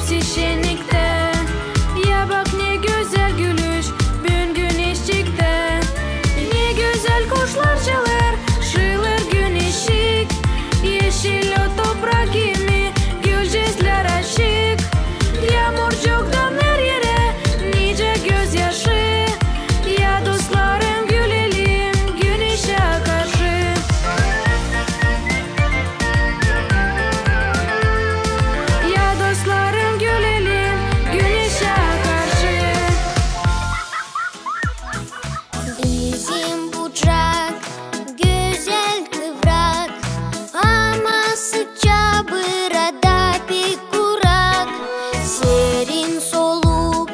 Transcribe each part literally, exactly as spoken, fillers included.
Siz şenniktä, ya bak, ne gözäl gülüş büün güneşçiktä. Ne gözäl kuşlar çalêr, şıılêr güneşçik. Eşil o toprak kimi, gülcezlär açık. Yaamurcuktan her erä nicä gözyaşı. Ya dostlarım, gülelim güneşä karşı. Ya dostlarım, gülelim güneşä karşı. Bizim bucak gözäl kıvrak, ama sıkça burada pek kurak. Serin soluk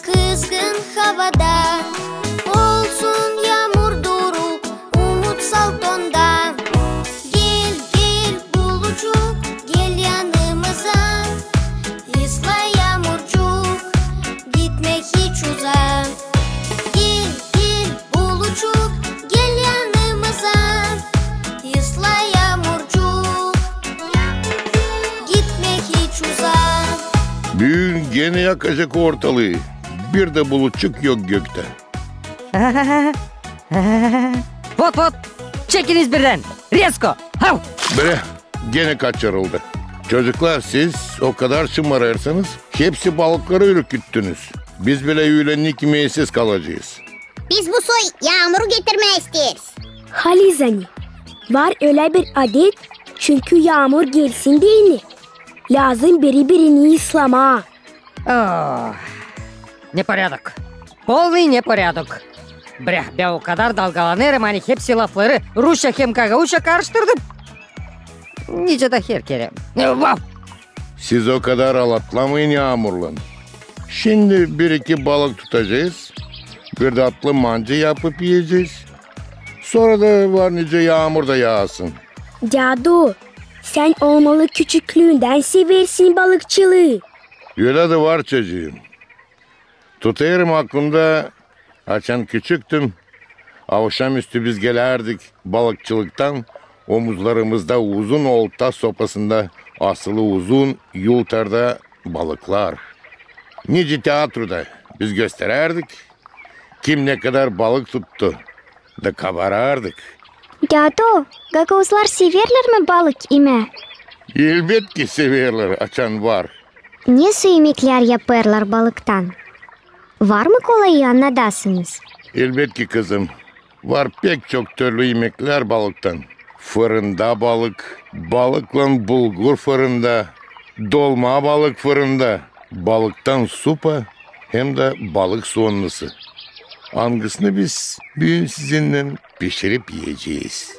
kızgın havada, olsun yaamur duruk, umut salt onda. Gel, gel, bulucuk, gel yanımıza, ısla yaamurcuk, gitme hiç uzaa. Gel, gel, bulucuk, gel yanımıza, ısla yaamurcuk, gitme hiç uzaa. Büün genä yakacek ortalıı. Bir dä bulutçuk yok göktä. Vot, vot! Çekiniz birdän! Rezko! Hav! Bre, genä kaçırıldı. Çocuklar, siz o kadar şımarêrsınız, hepsi balıkları ürküttünüz. Biz bilä üülen nikimeysiz kalacez. Biz bu soy yaamuru getirmää isteeriz. Halizdän ani, var ölä bir adet, çünkü yaamur gelsin deyni, lääzım biri-birini ıslamaa. Oh, neporядок. Полный непорядок. Brä, bän o kadar dalgalanêrım, ani hepsi lafları rusça hem gagauzça karıştırdım. Nicä dä her kerä. Vau! Siz o kadar alatlamayın yaamurlan. Şindi bir-iki balık tutacez, bir datlı mancı yapıp iyecez. Sora da var nicä yaamur da yaasın. Dädu, sän olmalı küçüklüündän seversin balıkçılıı. Ölä dä var, çocuum. Tutêrım aklımda, açan küçüktüm, avşamüstü biz gelärdik balıkçılıktan, omuzlarımızda uzun olta sopasında asılı uzun yultarda balıklar. Nicä teatroda biz gösterärdik, kim ne kadar balık tuttu, da kabarardık. Dädu, gagauzlar severlär mi balık imää? Elbetki severlär, açan var. Ne soy imeklär yapêrlar balıktan? Var mı kolayı annadasınız? Elbetki, kızım. Var pek çok türlü imeklär balıktan. Fırında balık, balıklan bulgur fırında, dolma balık fırında, balıktan supa hem dä balık soonlusu. Angısını biz büün sizinnän pişirip iyecez.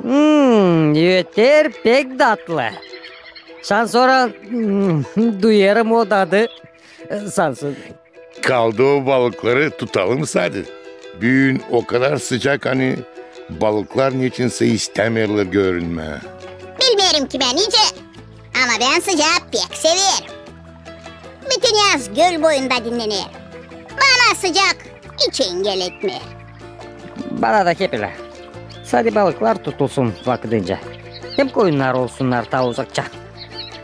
Hmm, öter pek datlı. Şansora, hmm, duyêrım o dadı. Sansın. Kaldı o balıkları tutalım sade. Büün o kadar sıcak, ani balıklar neçinsä istämeerlär görünmää. Bilmeerim ki bän nicä, ama bän sıcaa pek severim. Bütün yaz göl boyunda dinnenerim. Bana sıcak hiç engel etmeer. Bana da hep ölä. Sade balıklar tutulsun vakıdınca. Hem koyunnar olsunnar taa uzakça.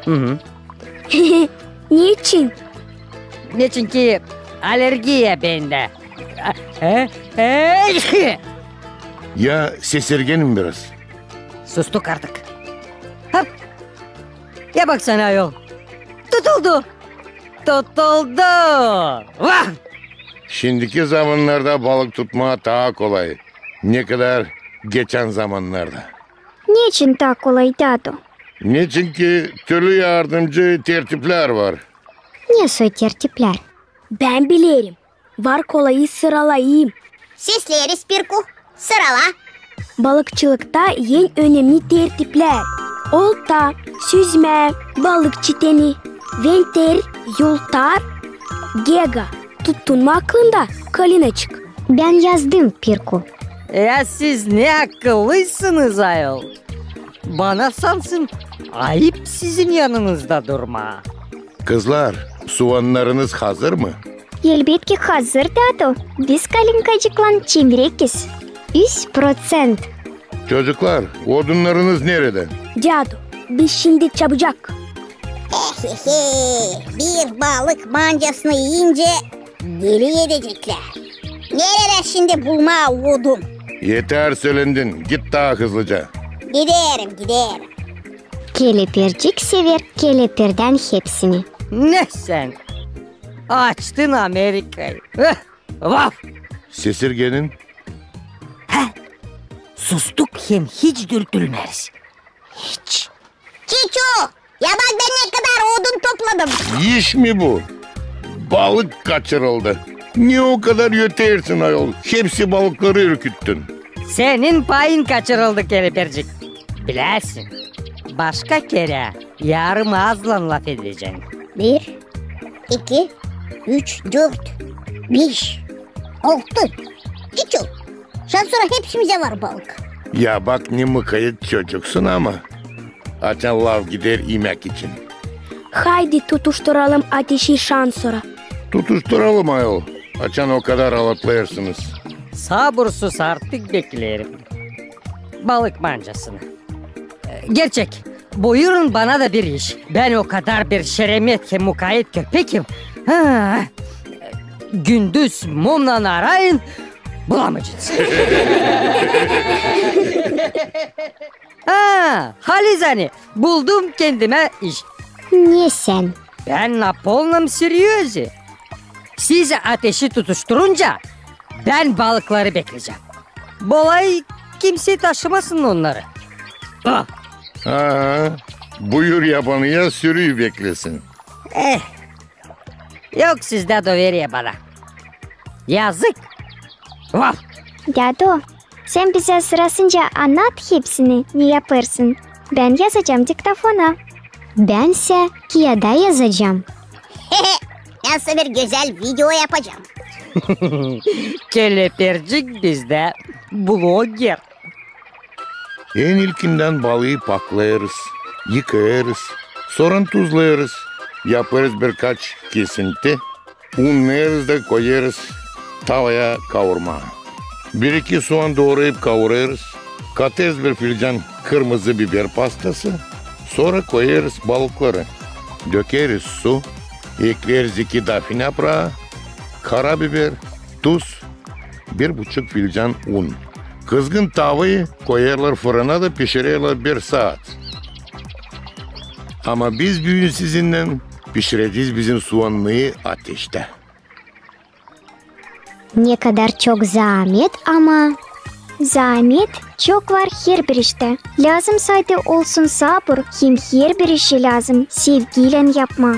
Hı hı. Neçin? Neçinki alergiya bendä. He? He? Ya sesirgenim biraz. Sustuk artık. Hop! Ya baksana ayol. Tutuldu. Tutuldu. Vah! Şindiki zamannarda balık tutmaa taa kolay, ne kadar geçän zamannarda. Neçin taa kolay, dädu? Neçinki türlü yardımcı tertiplär var. Ne soy tertiplär? Bän bilerim. Var kolayı sıralayım. Sesleeriz, Pirku. Sırala. Balıkçılıkta en önemni tertiplär: olta, süzmä, balık çiteni, venter, yultar, gega. Tuttun mu aklında, Kalinaçık? Bän yazdım, Pirku. Ya siz ne akıllıysınız ayol. Bana sansın ayıp sizin yanınızda durmaa. Kızlar, suonnarınız hazır mı? Elbetki hazır, dädu. Biz Kalinkacıklan çimrekiz. Üz proţent. Çocuklar, odunnarınız neredä? Dädu, biz şindi çabucak. He-he-he, bir balık mancasını iyincä deli edeceklär. Neredä şindi bulmaa odun? Eter söländin, git taa hızlıca. Giderim, giderim. Kelepircik sever kelepirden hepsini. Ne sän? Açtın Amerikayı. Öh! Vaf! Sesirgenin? Hä? Sustuk hem hiç dürtülmeeriz. Hiç. Çiçu! Ya bak, bän ne kadar odun topladım. İş mi bu? Balık kaçırıldı. Ne o kadar ötersin, ayol? Hepsi balıkları ürküttün. Senin payın kaçırıldı, kelepircik. Bilersin, başka kerä yarım aazlan lafedecän. Bir, iki, üç, dört, beş, altı. Çiçu, şansora hepsimizä var balık. Ya bak, ne mukayet çocuksun ama. Açan laf gider imäk için. Haydi tutuşturalım ateşi şansora. Tutuşturalım, ayol, açan o kadar alatlêêrsınız. Sabursuz artık bekleerim balık mancasını. Gerçek, buyurun bana da bir iş. Bän o kadar bir şeremet hem mukayet köpekim. Ha, gündüz mumnan arayın, bulamayacenız. Ha, halizdän buldum kendimä iş. Ne sän? Bän на полном серьёзе. Siz ateşi tutuşturunca, bän balıkları bekleyecäm. Bolay kimsey taşımasın onnarı. Ah! Aha, buyur yabanıya, sürüyü beklesin. Eh, yok sizdä doveriye bana. Yazık. Vah! Dädu, sän bizä sırasınca annat hepsini, ne yapêrsın. Bän yazacam diktofona. Bänsä kiyada yazacam. Bän sä bir gözäl video yapacam. Kelepircik bizdä bloger. En ilkindän balıı paklêêrız, yıkêêrız, sora tuzlêêrız, yapêrız birkaç kesinti, unnêêrız da koyêrız tavaya kaurmaa. Bir-iki suan doorayıp kaurêrız, katêrız bir filcan kırmızı biber pastası, sora koyêrız balıkları, dökeriz su, ekleeriz iki dafin yapraa, karabiber, tuz, bir buçuk filcan un. Kızgın tavayı koyêrlar fırına da pişirerlär bir saat. Ama biz büün sizinnän pişirecez bizim suannıyı ateştä. Ne kadar çok zaamet ama. Zaamet çok var herbir iştä. Lääzım sade olsun sabur, hem herbir işi lääzım sevgiylän yapmaa.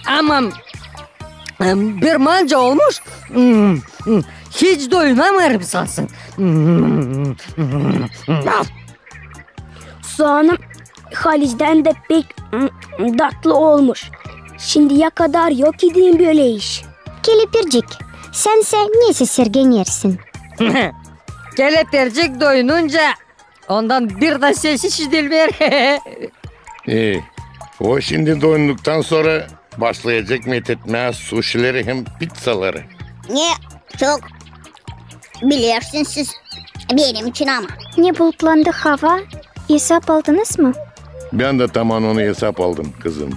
Aman, bir manca olmuş, hiç doyunamêêrım sansın. Sanırım halizdän dä pek, mm, datlı olmuş. Şindiyä kadar yok idin bölä iş. Kelepircik, sän sä ne sesirgenersin? Kelepircik doyununca ondan bir dä ses işidilmeer. E, o şindi doyunduktan sora başlayacek metetmää suşileri hem pitsaları. Ne çok bilersiniz siz benim için ama. Ne bulutlandı hava, esap aldınız mı? Bän dä taman onu esap aldım, kızım.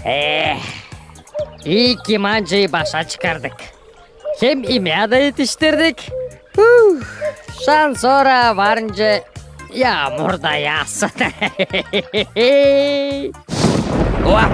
Eh, ii ki mancayı başa çıkardık. Hem imää dä etiştirdik. Huh, şansora varınca yaamur da yaassın. Oa!